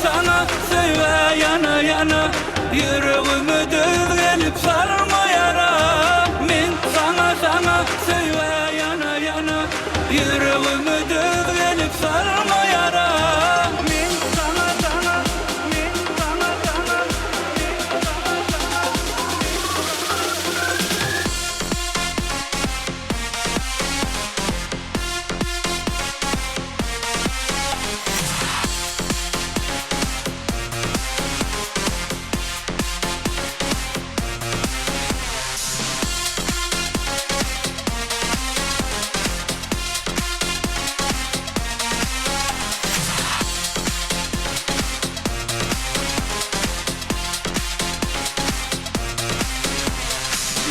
saňa söýgä ýana ýana Ýüregime döz gelip salma ýara Men saňa saňa söýgä ýana ýana Ýüregime döz gelip salma ýara Men saňa saňa Men saňa saňa Men saňa saňa Men saňa saňa.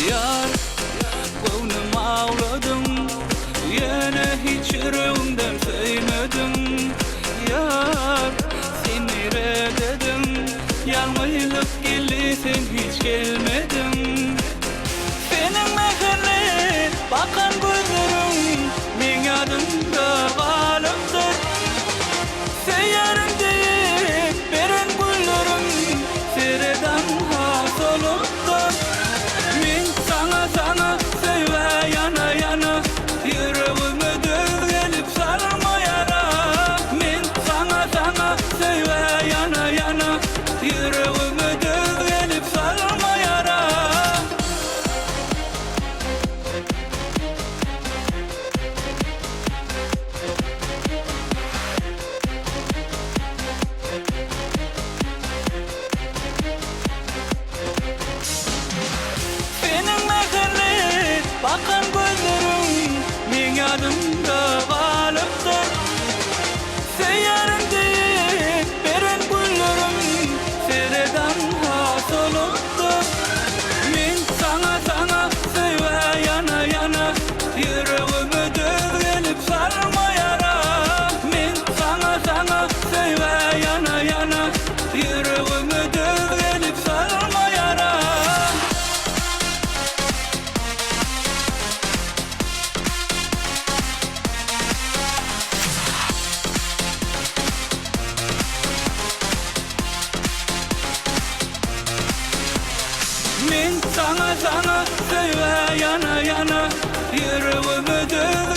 Ýar, göwnüm awladyň, Ýöne hiç ýüregimden söýmediň. Ýar, sen niredediň, Ýalňyzlyk geldi, sen hiç gelmediň. Seniň mähirli bakan gözleriň Meň ýadymda galypdyr. Söýerin diýip beren gülleriň Seredanha solupdyr. Men saňa saňa söýgä ýana ýana Ýüregime döz gelip salma ýara Men saňa saňa söýgä ýana ýana Ýüregime döz gelip salma ýara. Seniň mähirli bakan gözleriň meň ýadymda galypdyr. Söýerin diýip beren gülleriň seredanha solupdyr. Men saňa saňa söýgä ýana ýana Ýüregime döz gelip salma ýara Men saňa saňa söýgä ýana ýana Ýüregime döz gelip salma ýara. Men saňa saňa söýgä ýana ýana Ýüregime döz.